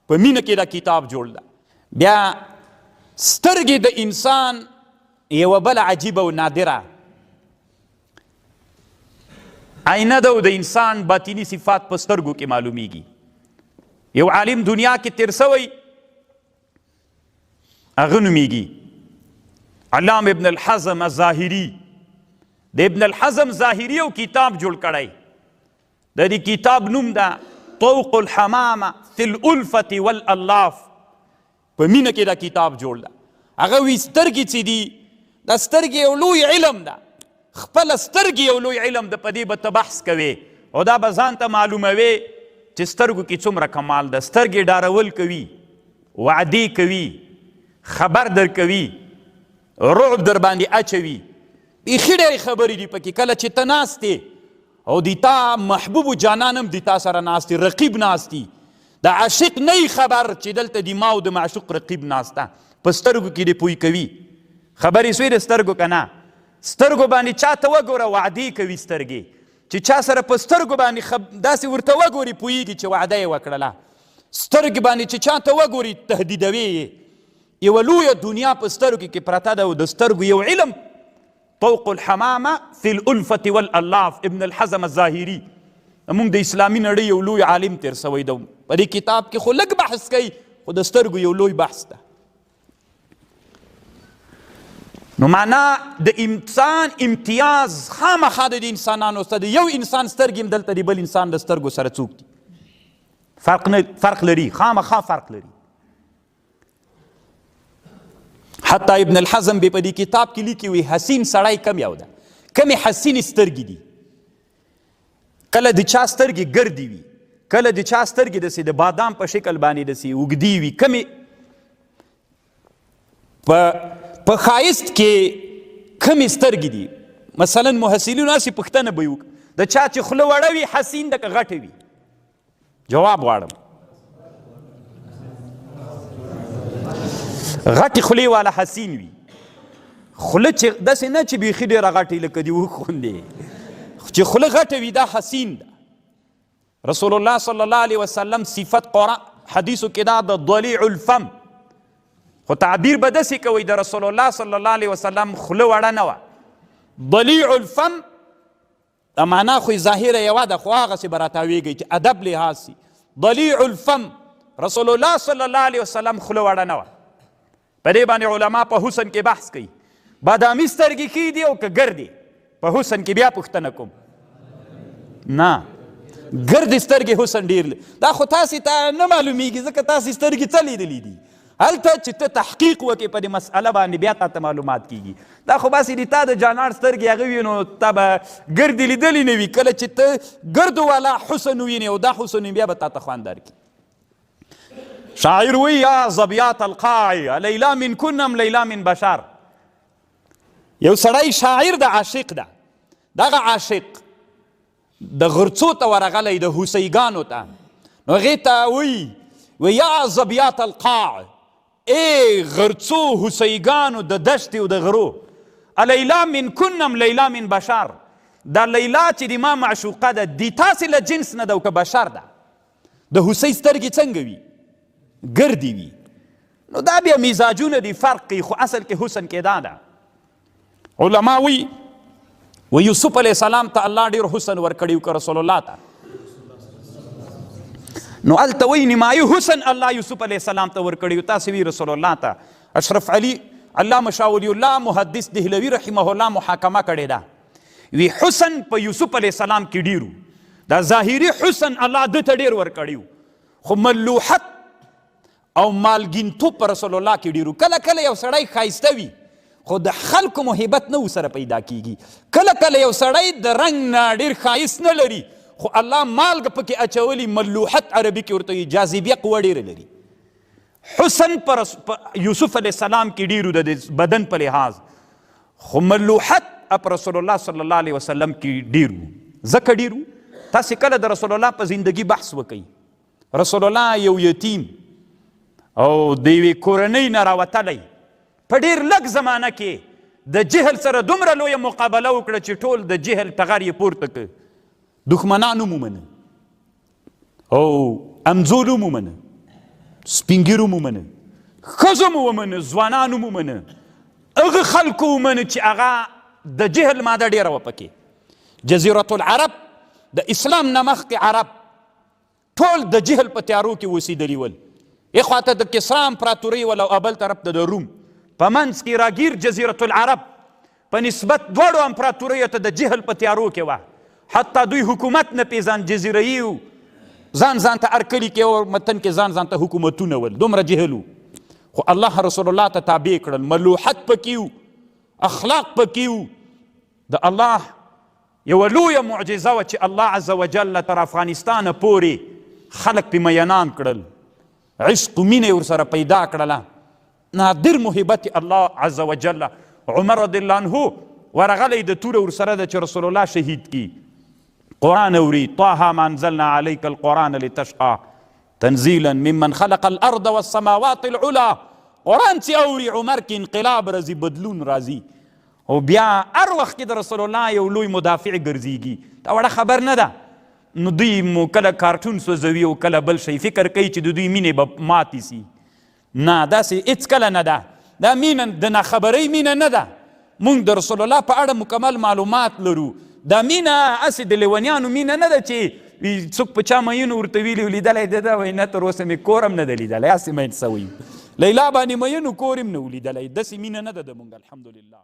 په مینه کې دا کتاب جوړ ده. بیا سترګې د انسان یوه بله عجیبه او نادره آینه ده او د انسان باطني صفات په سترګو کې معلومیږي. یو عالم دنیا کې تیر سوی، هغه نومیږي علام ابن الحزم الظاهري. د ابن الحزم ظاهري یو کتاب جوړ کړی، د دې کتاب نوم ده طوق الحمامه فی الالفة والالاف. په مینه کې دا کتاب جوړ ده. هغه وی سترګې چې دي، دا سترګې یو لوی علم ده، خپله سترګې یو لوی علم ده، په دې به ته بحث کوې او دا به ځان ته معلوموې چې سترګو کې څومره کمال ده. سترګې ډارول کوي، وعدې کوي، خبر درکوي، رعب در باندې اچوي، بیخي ډېرې خبرې دي پکې. کله چې ته ناست یې او د تا محبوب جانان هم د تا سره ناست دی، رقیب ناست دی، د عاشق نه خبر چې دلته د ما او د معشوق رقیب ناست ده، په سترګو کې دې پوی کوي. خبرې سوې د سترګو که نه؟ سترګو باندې چا ته وګوره وعدې کوي سترګې، چې چا سره په سترګو باندې داسې ورته وګوري پوهېږي چې وعده یې وکړله. سترګې باندې چې چا ته وګوري تهدیدوي یې. یوه لویه دنیا په سترګو کې پرته ده او د سترګو یو علم طوق الحمامه فی الالفة والالاف، ابن الحزم الظاهري، موږ د اسلامي نړۍ یو لوی عالم تیر سوی دی. په دې کتاب کې خو لږ بحث کوي، خو د سترګو یو لوی بحث ده. نو معنا د انسان امتیاز خامخا د انسانانو سره، د یو انسان سترګې هم دلته د بل انسان د سترګو سره څوک دي، فرق نه، فرق لري، خامخا فرق لري. حتی ابن الحزم به په دې کتاب کې لیکي وي حسین سړی کم یو ده، کمې حسینې سترګې دي. کله د چا سترګې ګردې وي، کله د چا سترګې داسې د بادام په شکل باندې داسې اوږدې وي، کمې په ښایست کې کمې سترګې دي. مثلا محصلینو هسې پوښتنه به یې وکړه، د چا چې خوله وړه وي حسین ده که غټه وي؟ جواب غواړم. غټې خولې والا حسین وي، خوله چې داسې نه چې بیخي ډېره غټه لکه د اوښ غوندې، چې خوله غټه وي دا حسین ده. رسول الله صلی الله علیه وسلم صفت قرآن حدیثو کې دا د ضلیع الفم، خو تعبیر به داسې کوي د رسول الله صلی الله علیه وسلم خوله وړه نه وه. ضلیع الفم دا معنا خو ظاهره یوه ده، خو هغسې به راتاویږي چې ادب لحاظ سي. ضلیع الفم، رسول الله صلی الله علیه وسلم خوله وړه نه وه. په دې باندې علما په حسن کې بحث کوي، بادامي سترګې ښې دي او که ګردې؟ په حسن کې بیا پوښتنه کوم، نه ګردې سترګې حسن ډېر، دا خو تاسې ته نه معلومیږي ځکه تاسې سترګې څه لیدلې دي. هلته چې ته تحقیق وکړې په دې مسئله باندې بیا تا ته معلومات کیږي. دا خو باسې د تا د جانان سترګې هغه وي نو تا به ګردې لیدلې نه وي، کله چې ته ګردو والا حسن ووینې او دا حسن وي بیا به تا ته خوند درکړي. شاعر وی یا ظبیات القاع لیلا من کنم لیلا من بشر. یو سړی شاعر د عاشق ده، دغه عاشق د غرڅو ته ورغلی، د هوسیګانو ته، نو هغې ته وایي وی یا ظبیات القاع، ای غرڅو هوسیګانو د دشتې او د غرو، لیلا من کنم لیلا من بشر. دا لیلا چې د ما معشوقه ده د تاسې له جنس نه ده او که بشر ده؟ د هوسۍ سترګې څنګه وي؟ ګردې وي. نو دا بیا مزاجونه دي، فرق کوي، خو اصل کې حسن کې دا ده. علما وی و یوسف علیه السلام ته الله ډیر حسن ورکړی که رسول الله ته؟ نو هلته وایي نیمایي حسن الله یوسف علیه السلام ته ورکړی، تاسې وی رسول الله ته. اشرف علي علامه شاه ولی الله محدث دهلوي رحمه الله محاکمه کړې ده، وی حسن په یوسف علیه السلام کې ډیرو، دا ظاهري حسن الله ده ته ډیر ورکړی، خو ملوحت او مالګینتوب په رسول الله کې ډیرو. کله کله یو سړی ښایسته وي خو د خلکو محبت نه ورسره پیدا کیږي. کله کله یو سړی د رنګ نه ډیر ښایست نه لري خو الله مالګه پکې اچولي، ملوحت عربي کې ورته وایي، جاذبیه قوه ډیره لري. حسن پر یوسف علیه السلام کې ډیرو د بدن په لحاظ، خو ملوحت په رسول الله صلی الله علیه وسلم کې ډیرو. ځکه ډیرو تاسې کله د رسول الله په زندگی بحث وکئ، رسول الله یو یتیم او د یوې کورنۍ نه راوتلی، په ډېر لږ زمانه کې د جهل سره دومره لویه مقابله وکړه چې ټول د جهل ټغر یې پورته کړ، دښمنان هم ومنه او امزول هم ومنه. سپینګیرو مو منه، ښځو مو ومنه، ځوانانو مو منه، هغه خلکو ومنه چې هغه د جهل ماده ډېره وه پکې. جزیرة العرب د اسلام نه مخکې عرب ټول د جهل په تیارو کې اوسېدلي ول. اخوا ته د کسرا امپراتورۍ ول او بل طرف ته د روم. په منځ کې راګیر جزیرة العرب په نسبت دواړو امپراتوریو ته د جهل په تیارو کې وه. حتی دوی حکومت نه پیژاند، جزیره یي وو، ځان ځان ته هر کلي کې او متن کې ځان ځان ته حکومتونه ول، دومره جهل وو. خو الله رسول الله ته تابع کړل، ملوحت پکې وو، اخلاق پکې وو. د الله یوه لویه معجزه وه چې الله عز وجل تر افغانستانه پورې خلک پې مینان کړل، عشق مینه یې ورسره پیدا کړله، نادر محبت الله عز وجل. عمر رضی الله عنه ورغلی د توره ورسره ده چې رسول الله شهید کی، قرآن اوري، طه ما انزلنا عليك القرآن لتشقى تنزيلا ممن خلق الارض والسماوات العلا. قرآن چې اوري عمر کې انقلاب راځي، بدلون راځي، او بیا هر وخت کې د رسول الله یو لوی مدافع ګرځېږي. دا وړه خبر نه ده. نو دوی مو کله کارټون سوځوي او کله بل شی، فکر کوي چې د دوی مینې به ماتې سي. نه، داسې هېڅکله نه ده. دا مینه د ناخبرۍ مینه نه ده. مونږ د رسول الله په اړه مکمل معلومات لرو. دا مینه هسې د لیونیانو مینه نه ده چې څوک په چا میین ورته ویلي لیدلی دی، ده وایي نه تر اوسه مې کور هم نه دی لیدلی، هسې مین سوی لیلا باندې میین کور هم نه و لیدلی. داسې مینه نه ده د مونږ، الحمدلله.